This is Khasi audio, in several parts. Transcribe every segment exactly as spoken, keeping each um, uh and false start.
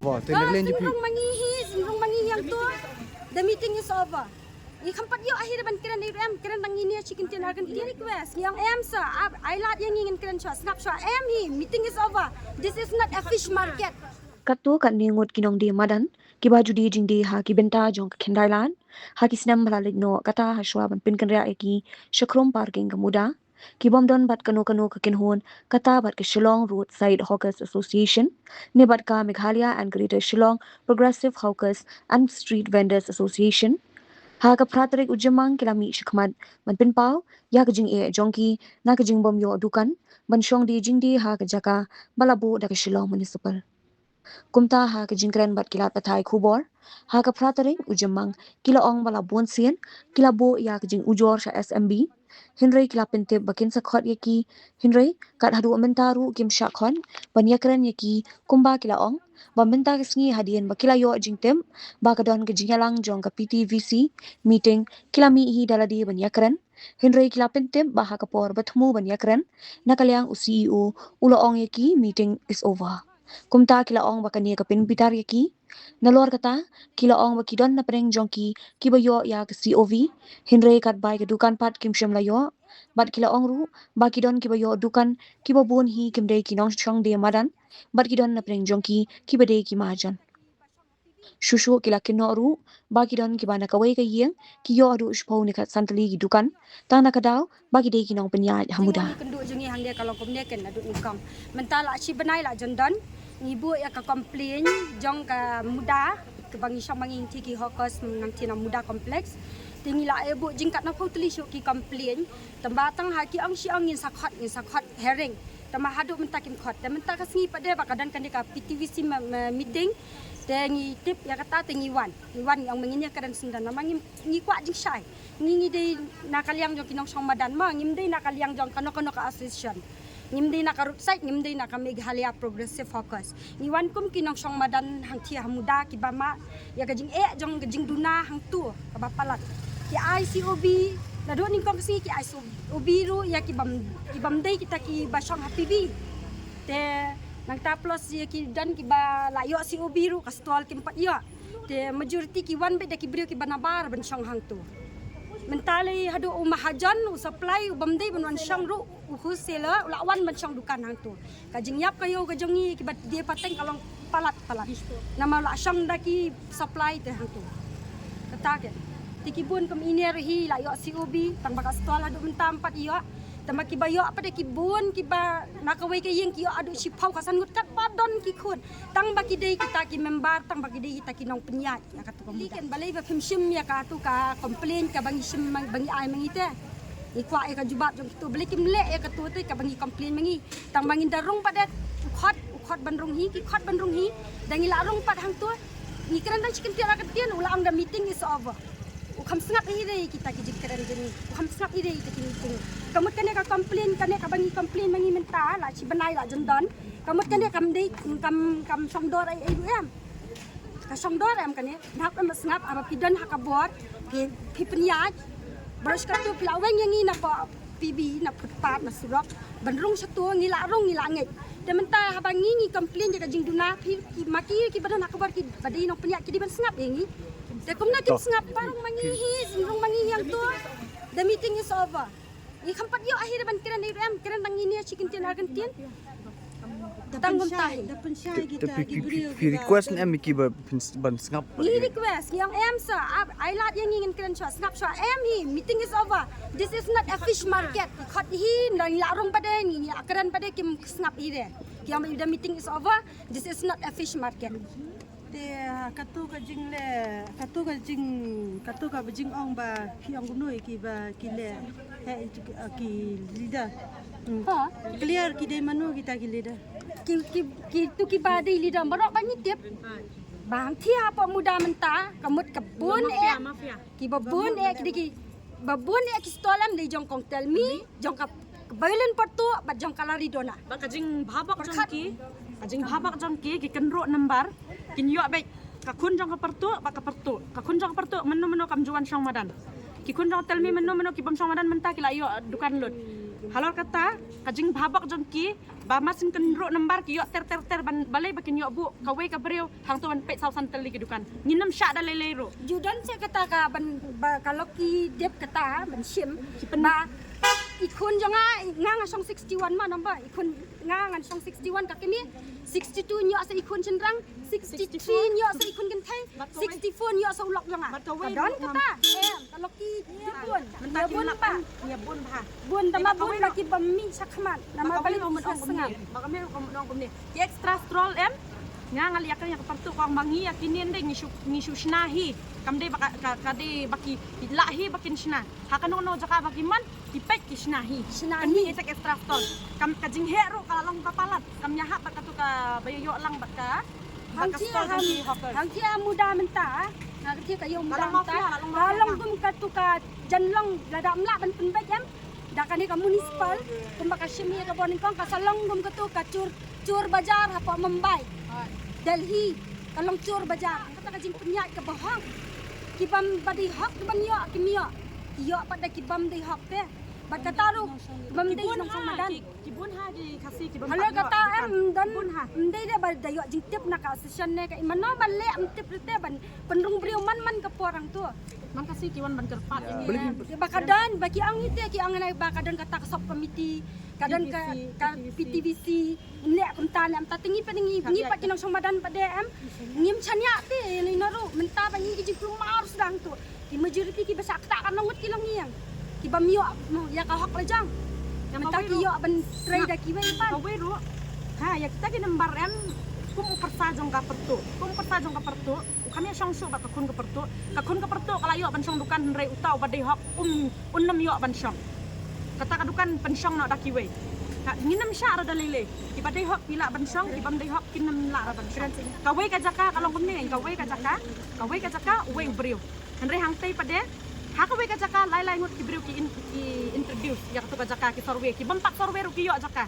Wah, te lek len jong phi. Rung mangi hi, rung mangi yang tu. The meeting is over. Ngi kham pat ïoh ahi da ban kren ïa em, kren tang ine shi kyntien ar kyntien request. Ngi ong em sa, ai lad ïa ngi ngin kren shuwa, sngap shuwa em hi, meeting is over. This is not a fish market. Katto katne ngut ki nongdie madan kiba ju die jingdie ha ki bynta jong ka Khyndai Lad ha ki snem ba la leit noh, kata ha shuwa ban pynkynriah ïa ki sha khrum parking ka MUDA, ki bym don bad kano kano ka kynhun, kata bad ka Shillong Roadside Hawkers Association ne bad ka Meghalaya and Greater Shillong Progressive Hawkers and Street Vendors Association. Ha ka phra tarik u Jymmang ki la mih shakhmat ban pynpaw ïa ka jingeh jong ki na ka jingbym ïoh dukan ban shong die jingdie ha ka jaka ba la buh da ka Shillong Municipal. Kumta ha ka jingkren bad ki lad pathai khubor ha ka phra tarik u Jymmang, ki la ong ba la bun sien ki la buh ïa ka jingujor sha S M B, hynrei ki la pyntip ba kin sa khot ïa ki, hynrei kat haduh mynta ruh kim shah khot ban ïakren ïa ki, kumba ki la ong ba mynta ka sngi hadien ba ki la ïoh jingtip ba ka don ka jingïalang jong ka P T V C meeting, ki la mih hi da lade ban ïakren, hynrei ki la pyntip ba ha ka por ba thmu ban ïakren na ka liang u C E O u la ong ïa ki meeting is over. Kumta ki la ong ba kane ka pynbitar ïa ki. Nalor kata ki la ong ba ki don na pdeng jong ki kiba ïoh ïa ka C O V, hynrei katba ïa ka dukan pat kim shym la ïoh. Bad ki la ong ruh ba ki don kiba ïoh dukan, kiba bun hi kim dei ki nongshong die madan, bad ki don na pdeng jong ki kiba dei ki mahajon. Shuh shuh ki la kynnoh ruh ba ki don kiba na kawei ka ïing ki ïoh haduh shiphew ne khatsan tylli ki dukan, tang na ka daw ba ki dei ki nongpynïaid ha MUDA. Kynduh jong ngi hangne ka long kumne, ken naduh nyngkong. Mynta la shi bnai la jan don ngi buh ïa ka complain jong ka MUDA, kaba ngi shong ma ngi nangtei ki hawkers nangtei na MUDA complex. Te ngi la ïa buh jingkatno phew tylli shuh ki complain. Tangba tang ha ki ong shi ong ngin sa khot, ngin sa khot hearing. Tangba haduh mynta kim khot. Te mynta ka sngi pat de ba ka don kane ka P T V C me-, me-, meeting. Te ngi tip ïa kata te ngi wan. Ngi wan, ngi ong ma ngin ïakren syndon namar ngi, ngi kwah jingshai. Ngi, ngi dei na ka liang jong ki nongshong madan mo, ngim dei na ka liang jong kano kano ka association. Ngim dei na ka Roadside, ngim dei na ka Meghalaya Progressive Hawkers. Ngi wan kum ki nongshong madan hangtei ha MUDA kiba mad ïa ka jingeh jong ka jingduna hangto kaba palat. Ki ai C O V, naduh nyngkong ka sngi ki ai C O V ruh ïa ki bym, ki bym dei kita kiba shong ha P B. Te nangta plus ïa ki don kiba la ïoh C O V ruh ka stall kim pat ïoh. Te majority ki wan beit da ki briew kiba nabar ban shong hangto. Mynta lei haduh u mahajon, u supply, u bym dei ban wan shong ruh, u wholesaler u la wan ban shong dukan hangto. Ka jingïap ka ïew ka jong ngi kiba die pateng ka long palat palat. Namar u la shong da ki supply te hangto. Kata ke. Te ki bun kum ine ruh hi la ïoh C O V, tangba ka stall haduh mynta ym pat ïoh. Tangba kiba ïoh pat de ki bun kiba na kawei ka ïing ki ïoh haduh shiphew khatsan ngut, katba don ki khun. Tangba ki dei kita ki member, tangba ki dei kita ki nongpynïaid ïa katu ka MUDA. Ken balei ba phim shim ïa katu ka complain kaba ngi shim ma-, ba ngi ai ma ngi te. Ngi kwah ïa ka jubab jong kito, balei kim leh ïa katu te kaba ngi complain ma ngi. Tangba ngin da rung pat de, u khot, u khot ban rung hi, ki khot ban rung hi. Da ngi la rung pat hangto. Ngi kren tang shi kyntien ar kyntien, u la ong the meeting is over. U kham sngap hi re kita ki jingkren jong ngi. U kham sngap hi re kita ki meeting. Ka mut kane ka complain, kane kaba ngi complain ma ngi mynta la shi bnai la jan don. Ka mut kane kam dei, kam, kam shong dor ei ei ruh em. Ka shong dor em kane. Hap em sngap, haba phi don ha ka bor, phi, phi pynïaid. Baroh shi katto phi la weng ïa ngi na ka P B, na footpath, na surok. Ban rung shato ngi la rung, ngi la ngeit. Te mynta haba ngi, ngi complain ïa ka jingduna, phi, ki, ma ki, kiba don ha ka bor kiba dei nongpynïaid ki dei ban sngap ïa ngi. Te kumno kim sngap, ba rung ma ngi hi, rung ma ngi hangto. The meeting is over. Ngi kham pat ïoh ahi da ban kren ïa em, kren tang ine shi kyntien ar kyntien. Tang kumta hi. Da pynshai kita ki briew, phi request ne em ïa ki ba pyn-, ban sngap? Ngi request, ngi ong em sa, ai lad ïa ngi ngin kren shuwa, sngap shuwa em hi, meeting is over. This is not a fish market. Khot hi, ngi la rung pat de, ngi la kren pat de, kim sngap hi de. Ki ong the meeting is over. This is not a fish market. Te, ah, katu ka jingleh, katu ka jing, katu kaba jingong ba phi ong kumno ïa kiba ki leh, eh, ki, ah, ki leader. Hmm. Ha? Clear ki dei mano kita ki leader. Ki, ki, kitu kiba dei leader baroh ba ngi tip. Ba hangtei hapoh MUDA mynta, ka mut ka bun eh. Mafia, mafia. Kiba bun eh, ki dei ki, ba bun eh ki stall em dei jong kong Telmi, jong ka Violin Pyrtuh bad jong ka Laridona. Ba ka jingbhabak jong ki, ka jingbhabak jong ki, ki kynroh number, kin ïoh beit ka khun jong ka Pyrtuh bad ka Pyrtuh. Ka khun jong ka Pyrtuh mynno mynno kam ju wan shong madan. Ki khun jong Telmi mynno mynno ki bym shong madan mynta ki la ïoh dukan lut. Halor kata ka jingbhabok jong ki ba mar syn kynroh nambar ki ïoh ter ter ter ban balei ba kin ïoh buh kawei ka briew hangto ban peit saw san tylli ki dukan. Ngin ym shah da lei lei ruh. Ju don seh kata ka ban ba ka Lucky Dip kata ban shim. Ki pyn- ba i khun jong nga, nga nga shong sixty-one ma nambar. I khun nga ngan shong sixty-one, ka kmie sixty-two, ïoh sa i khun shynrang, sixty-three ïoh sa i khun kynthei, sixty-four ïoh sa u lok jong nga. Ka don kata. Em, ka Lucky Dip bun. Mynta ki bun ba. Ïa bun bha. Bun da ma bun ba ki bym mih shakhmat. Da ma balei mih shakhmat. Ba ka mih ka mih kumne. Ki extra strong em. Nga nga liak ïa ka partu kong ba ngi ïa kine nde ngi shu ngi shu shna hi. Kam dei ba ka ka dei ba ki lah hi ba kin shna. Ha kano kano jaka ba ki man ki peit ki shna hi. Shna hi. Ita extra strong. Kam ka jingheh ruh ka long ba palat. Kam ïa hap ba katu ka ba ïoh lang ba ka. Hangthie hangthie muda mynta. Hangthie ka ïoh muda mynta. Ka long kum katu ka jan long lada mlah ban pynbeit em. Da kane ka municipal kumba ka shim ïa ka bor nyngkong ka sa long kum katu ka chur chur bajar hapoh Mumbai, Delhi, ka long chur bajar. Kata ka jingpynïaid ka bahok. Ki bym ba dei hok ki ban ïoh ki ïoh. Ki ïoh pat da ki bym dei hok te. Bad kata ruh ki bym dei nongshong madan. Ki bun ha ki Khasi ki bym pat ïoh. Halo kata em don. Bun ha. Ym dei da ba da ïoh jingtip na ka association ne ka i mano ba leh ym tip rite ban pynrung briew man man ka por hangto. Man Khasi ki wan ban kyrpad ïa ngi. Ba ka don ba ki ong ite ki ong nai ba ka don kata ka sub committee, ka don ka P T V C. Neh kumta neh mynta te ngi pat ngi ngi pat ki nongshong madan pat de em. Ngim shaniah te ïa ino ruh mynta ba ngi ki jingkulmar sdang tu. Ki majority ki ba shah ktah ka nongut ki long ïing. Ki bym ïoh ïa ka hok la jong. Mynta ki ïoh ban trei da kiwei pat. Kawei ruh. Ha ïa kita ki nambar em. Kum u pyrsa jong ka pyrtuh. Kum u pyrsa jong ka pyrtuh. U kam ïa shong shuh bad ka khun ka pyrtuh. Ka khun ka pyrtuh ka la ïoh ban shong dukan hynrei uta uba dei hok um un ym ïoh ban shong. Kata ka dukan pynshong noh da kiwei. Ngin ym shah ruh da lei lei. Kiba dei hok ki lah ban shong, ki bym dei hok kin ym lah ruh ban shong. Kawei ka jaka ka long kumne, kawei ka jaka, kawei ka jaka uwei u briew. Hynrei hangtei pat de ha kawei ka jaka lai lai ngut ki briew ki introduce ïa katu ka jaka, ki survey, ki bym pat survey ruh ki ïoh jaka.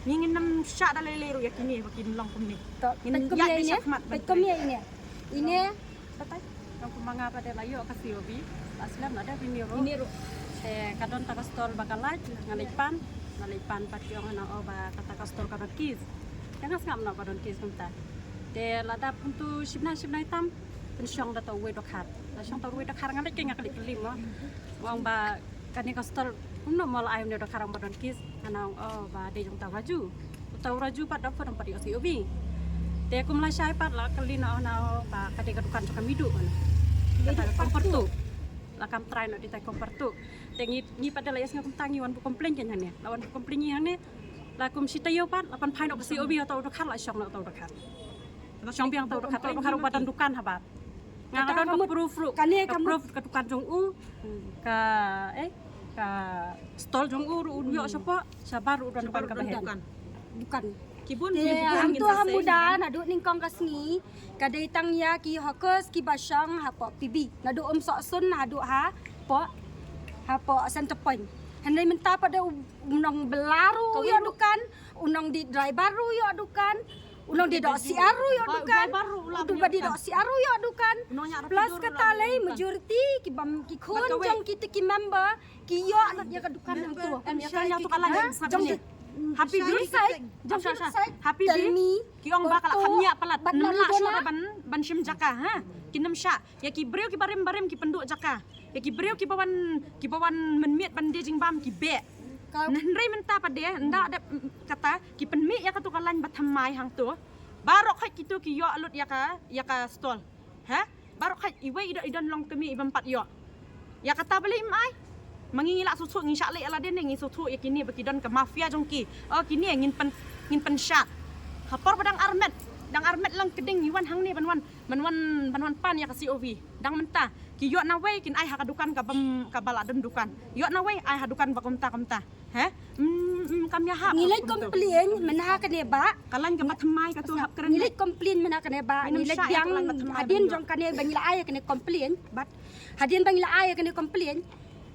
Ngi ngin ym shah da lei lei ruh ïa kine ba kin long kumne. Ngin ïa ine, peit kumne ine. Ine batai. Nong kumba nga pat de la ïoh ka C O B. La slem la dep ine ruh. Ine ruh. Te ka don ta ka stall ba ka lait, nga leit pan, nga leit pan pat ki ong hana o ba kata ka stall ka don keys. Te nga sngap noh ba don keys kumta. Te la dap kumtu shibnai shibnai tam pynshong da ta uwei dohkha. La shong ta uwei dohkha nga leit, nga kylli kylli mo. Ong ba kane ka stall kumno mo la ai une dohkha ong ba don keys. Nga ong o ba dei jong ta u Raju. Uta u Raju pat da phone pat ïoh C O B. Te kum la shai pat la kylli noh na o ba ka dei ka dukan jong ka Midu. Kata ka kong pyrtuh. La kam trai noh dei ta kong pyrtuh. Te ngi ngi pat da la ïa sngew kumta ngi wan buh complain kein hangne. La wan buh complain ngi hangne. La kum shi taïew pat la pan phai noh ka C O B uta u dohkha, la shong noh uta u dohkha. Shong biang ta u dohkha, ta u dohkha ruh ba don dukan haba. Nga ka don ka proof ruh. Ka proof ka dukan jong u. Ka eh ka stall jong u ruh u ïoh shapoh, shabar ruh u don dukan kaba heh. Dukan. Ki bun ki bun hangto ha muda naduh nyngkong ka sngi ka dei tang ïa ki hawkers kiba shong hapoh P B. Naduh Umsohsun haduh hapoh hapoh Centrepoint. Hynrei mynta pat de u nongbylla ruh u ïoh dukan, u nongdie driver ruh u ïoh dukan. U nongdie dohsiar ruh ïoh dukan. U ba dei dohsiar ruh ïoh dukan. Plus kata lei majority ki bam ki khun jong kita ki member ki ïoh lut ïa ka dukan hangto. Em ïa ka ïa tu ka la jong Happy Bee. Jong Happy Bee ki ong ba ka la kham ïa palat. Nym lah shuh ban ban shim jaka ha. Ki nym shah. Ïa ki briew kiba rim barim ki pynduh jaka. Ïa ki briew kiba wan kiba wan mynmiet ban die jingbam ki beh. Hynrei mynta pat de ynda dep kata ki pynmih ïa katu ka lain ba thymmai hangto. Baroh khoit kitu ki ïoh lut ïa ka ïa ka stall. Ha? Baroh khoit iwei i don i don long kmie i bym pat ïoh. Ïa kata balei im ai? Ma ngi ngi lah shuh shuh ngi shah leh ïa lade ne ngi shuh shuh ïa kine ba ki don ka mafia jong ki. Oh kine ngin pyn ngin pynshah. Ha por ba dang armet dang armet lang kding ngi wan hangne ban wan ban wan ban wan pan ïa ka C O V. Dang mynta ki ïoh nawei kin ai ha ka dukan ka bym ka ba la don dukan. Ïoh nawei ai ha dukan ba kumta kumta. He? Mm, mm, kam ïa hap. Ngi leit complain mynha kane ba. Ka lain kaba thymmai katu hap kren. Ngi leit complain mynha kane ba. Ngi leit biang hadien jong kane ba ngi la ai kane complain. But hadien ba ngi la ai kane complain.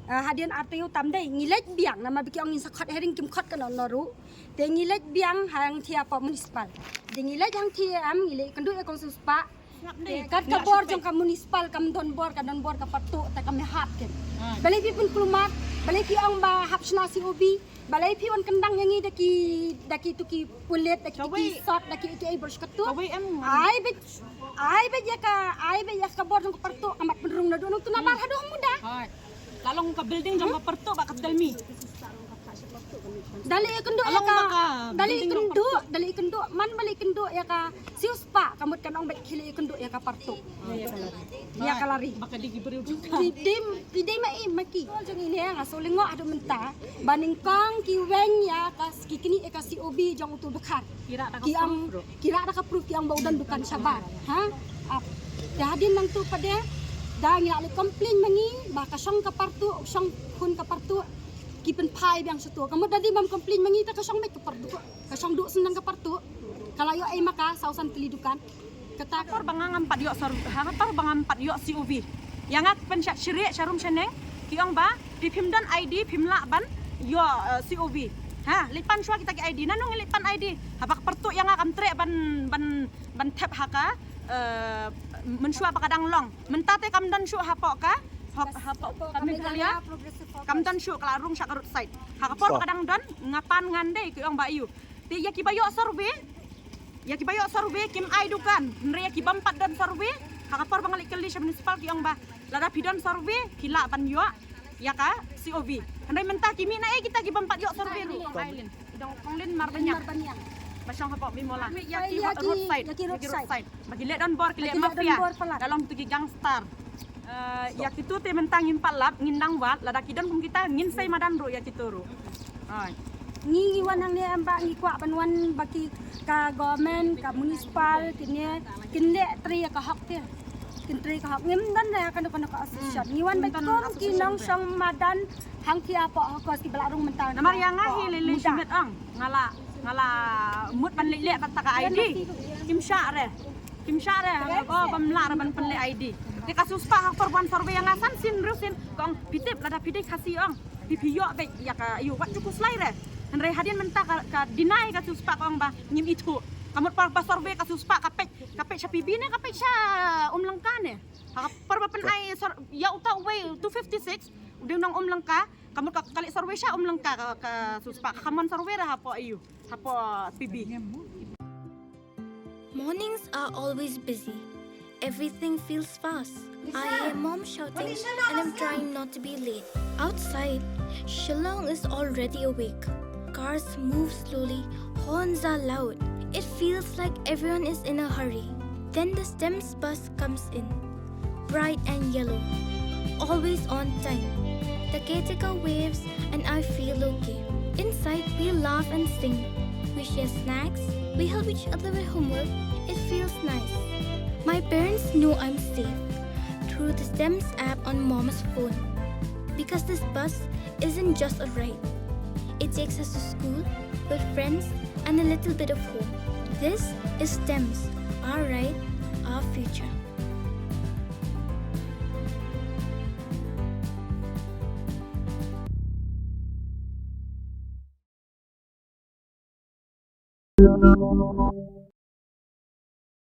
Ah, hadien ar taïew tam dei ngi leit biang namar ba ki ong ngin sa khot hearing kim khot kano no ruh. Te ngi leit biang hangthie hapoh municipal. Te ngi leit hangthie em ngi leit kynduh ïa kong Sngewspah. Te kat ka bor jong ka municipal kam don bor ka don bor ka patu te kam hap ken. Balei phi pynkulmar Balei ki ong ba hap shna C O V? Balei phi wan kyndang ïa ngi da ki, da ki tu ki pulit, da ki tu ki sot, da ki ki ai bor shkatu? Ai bit, ai bit ïa ka, ai bit ïa ka bor jong ka Partuh, ka mat pynrung naduh nangtu nabar haduh muda. Ka long ka building jong ka Partuh ba ka Telmi. Da leh ïakynduh ïa ka, da leh ïakynduh, da leh ïakynduh, man ba leh ïakynduh ïa ka siewspah, ka mut kan ong bad khie leh ïakynduh ïa ka Partuh. Ïa ka lari. Ba ka dei ki briew jong ka. Ki dei, ki dei ma i ma ki. Jong ine nga shu lyngngoh haduh mynta ba nyngkong ki weng ïa ka, ki knieh ïa ka C O V jong utu u dkhar. Ki rah da ka proof ruh. Ki rah da ka proof ki ong ba u don dukan shabar. Ha? Ap. Te hadien nangtu pat de da ngi la leh complain ma ngi ba ka shong ka Partuh, shong khun ka Partuh ki pynphai biang shatu. Ka mut da dei bam complain ma ngi te ka shong beit ka Partuh. Ka shong duh syndang ka Partuh. Ka la ïoh ei ma ka saw san tylli dukan. Kata ka por ba nga ngam pat ïoh sor, ha ka por ba ngam pat ïoh C O V. Ïa nga pynshah shrieh sharum shaneng ki ong ba phi phim don I D phim lah ban ïoh, eh, C O V. Ha, leit pan shuwa kita ki I D. Nanu ngi leit pan I D? Haba ka Partuh ïa nga kam treh ban, ban, ban thep ha ka, eh, mynshuwa ba ka dang long. Mynta te kam don shuh hapoh ka, hap-, hapoh ka Meghalaya. Kam don shuh, ka la rung sha ka roadside. Ha ka por ba ka dang don nga pan ngan dei ki ong ba ïu. Te ïa kiba ïoh survey, ïa kiba ïoh survey kim ai dukan. Hynrei ïa ki bym pat don survey, ha ka por ba nga leit kylli sha municipal ki ong ba lada phi don survey phi lah ban ïoh ïa ka C O V. Hynrei mynta ki mih na ei kita ki bym pat ïoh survey ruh. Kong Lin, Kong Lin Marbaniang. Ba shong hapoh Bimora. Ïa ki roadside, ïa ki roadside. Ba ki leh don bor, ki leh mafia. Da long tu ki gangster. Eh, ïa kitu te mynta ngim pat lap, ngin nang wad, lada ki don kum kita ngin sei madan ruh ïa kitu ruh. Ai. Ngi, ngi wan hangne em ba ngi kwah ban wan ba ki ka government, ka municipal, kine kin leh trei ïa ka hok te. Kin trei ka hok. Ngim don re kano kano ka association. Ngi wan ba kum ki nongshong madan hangta hapoh Hokos kiba la rung mynta. Namar ïa nga hi lei lei shimet ong. Nga la, nga la mut ban leit leh kata ka I D. Kim shah re. Kim shah re, nga ko bym lah re ban pynleh I D. Te ka siewspah ha ka por ban survey ïa nga san sien hynriew sien, ka ong phi tip lada phi dei Khasi ong. Phi, phi ïoh beit ïa ka, ïoh wat ju khuslai re. Hynrei hadien mynta ka, ka deny ka siewspah, ka ong ba ngim ithuh. Ka mut por ba survey ka siewspah ka peit, ka peit sha P B ne ka peit sha Umlangka ne. Ha ka por ba pynai sor-, ïa uta uwei two fifty-six, u dei u nong Umlangka, ka mut ka, ka leit survey sha Umlangka ka, ka siewspah, ka mon survey re hapoh ïu. Hapoh P B. Mornings are always busy. Everything feels fast. I hear mom shouting and I'm trying not to be late. Outside, Shillong is already awake. Cars move slowly, horns are loud. It feels like everyone is in a hurry. Then the STEMS bus comes in. Bright and yellow, always on time. The caretaker waves and I feel okay. Inside, we laugh and sing. We share snacks. We help each other with homework. It feels nice. My parents know I'm safe through the STEMS app on mom's phone. Because this bus isn't just a ride. It takes us to school, with friends, and a little bit of home. This is STEMS, our ride, our future.